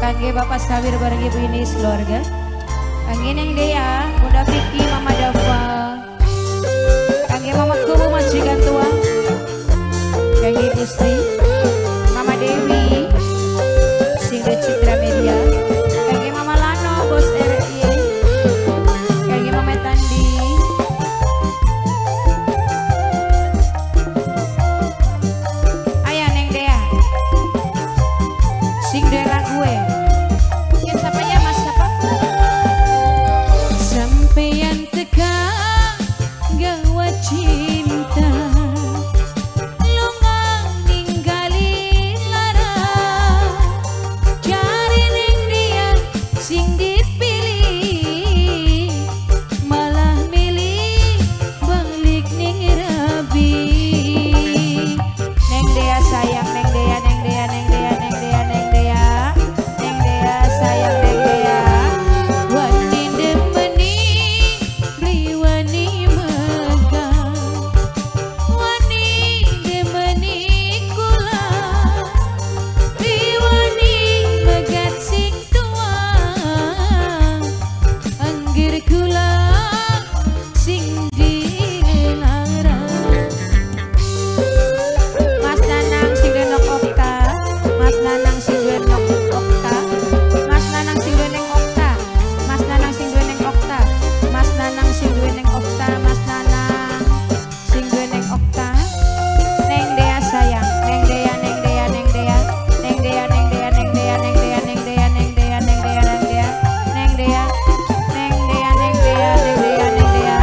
Kangge Bapak Sawir bareng Ibu ini keluarga. Kangge Neng Dea, Bunda Vicky, Mama Dava. Kangge Mama Kubu majikan tua. Kangge Gusti, Mama Dewi, Singga Citra Media. Kangge Mama Lano, Bos RI. Kangge Mama Tandi. Ayah Neng Dea, sing daerah gue. Ya siapa ya Mas siapa? Sampeyan teka gawa cinta, lunga ninggali lara. Cari Neng Dea sing dipilih, malah milih balik ning rabi. Neng Dea sayang, Neng Dea, Neng Dea, Neng Dea, Neng Dea, Neng Dea, Neng Dea sayang, Neng Dea. Wani demeni, beli wani megang, wani demeni kula, beli wani megat sing tua, anggir kula sing dilarang. Mas Nanang sing duwe nok Okta, Mas Nanang sing duwe nok Okta, Mas Nanang sing duwe neng Okta, Mas Nanang sing duwe neng Okta, Mas Nanang sing duwe neng Okta, Mas Nanang sing duwe neng Okta. Neng Dea sayang, Neng Dea, Neng Dea, Neng Dea, Neng Dea, Neng Dea, Neng Dea, Neng Dea, Neng Dea, Neng Dea, Neng Dea, Neng Dea, Neng Dea, Neng Dea, Neng Dea, Neng Dea, Neng Dea.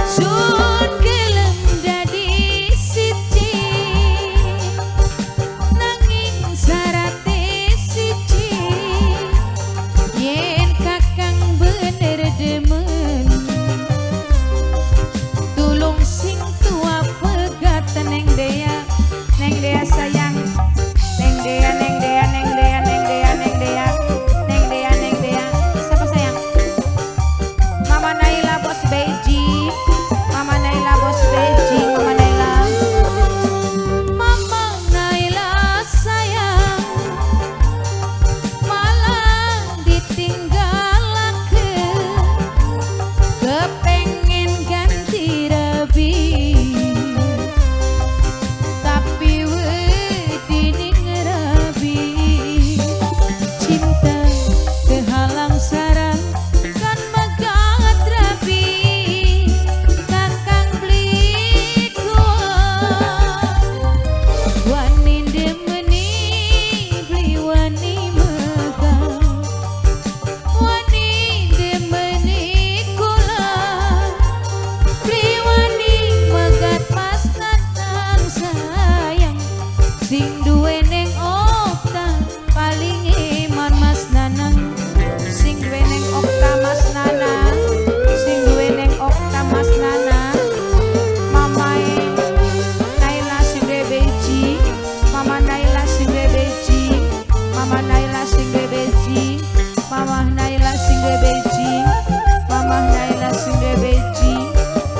Sun gelem dadi siji, nanging sarate siji, yen kakang bener demen, tulung sing tua pegat. Neng Dea, Neng Dea sayang, Neng Dea, Neng Dea, Neng Dea, Neng Dea, Neng Dea, Neng Dea, Neng Dea. Siapa sayang? Mama Naila Bos Beji, Mama Naila Bos Beji, Mama Naila, Mama Naila sayang, malah ditinggalaken, kepengen ganti rabi, tapi wedi ning rabi. Cinta kehalang sarang kan megat rabi, kakang beli kuat. Wani demeni, beli wani megang, wani demeni kula, beli wani megat Mas Nanang sayang, sing duwe neng Okta paling iman. Mas Nanang sing duwe neng Okta, Mas Nanang sing duwe neng Okta, Mas Nanang. Mamae Naila sing duwe beji, Mama Naila sing duwe beji, Mama Naila sing duwe beji, Mama Naila sing duwe beji, Mama Naila sing duwe beji,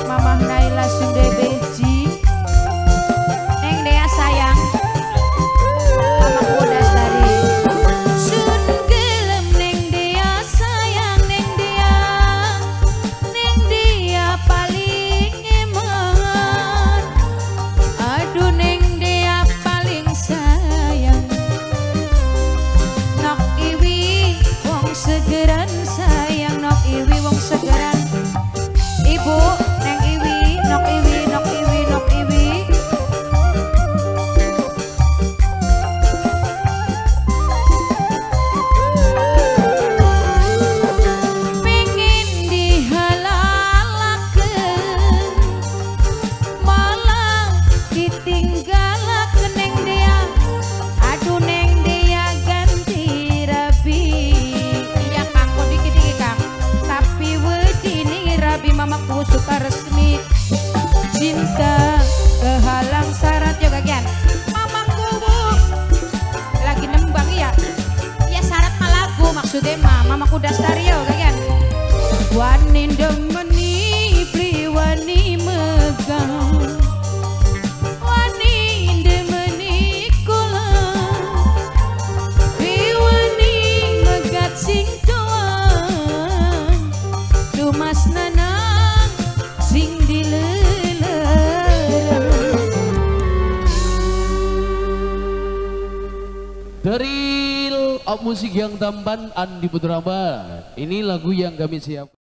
Mama Naila sing duwe beji. Neng Dea sayang, Mama Kudasari. Sun gelem Neng Dea sayang, Neng Dea, Neng Dea paling eman. Aduh Neng Dea paling sayang, nok iwi wong segeran sayang, nok iwi wong segeran. Ibu Neng Iwi, nok iwi, nok iwi, nok iwi. Pengen dihalalaken, malah ditinggalaken Neng Dea. Aduh Neng Dea ganti rabi. Iya Kang, kok dikit-dikit Kang. Tapi wedi ning rabi mamaku suka resmi. Cinta kehalang syarat yo gagian. Mamaku bu lagi nembang ya. Ya syarat mah lagu maksudnya mah mamaku Dastario gagian. Wani demeni, beli wani megang, wani demeni kula, beli wani Mas Nanang sing dileleren. Dari musik yang tampan Andi Putrama, ini lagu yang kami siapkan.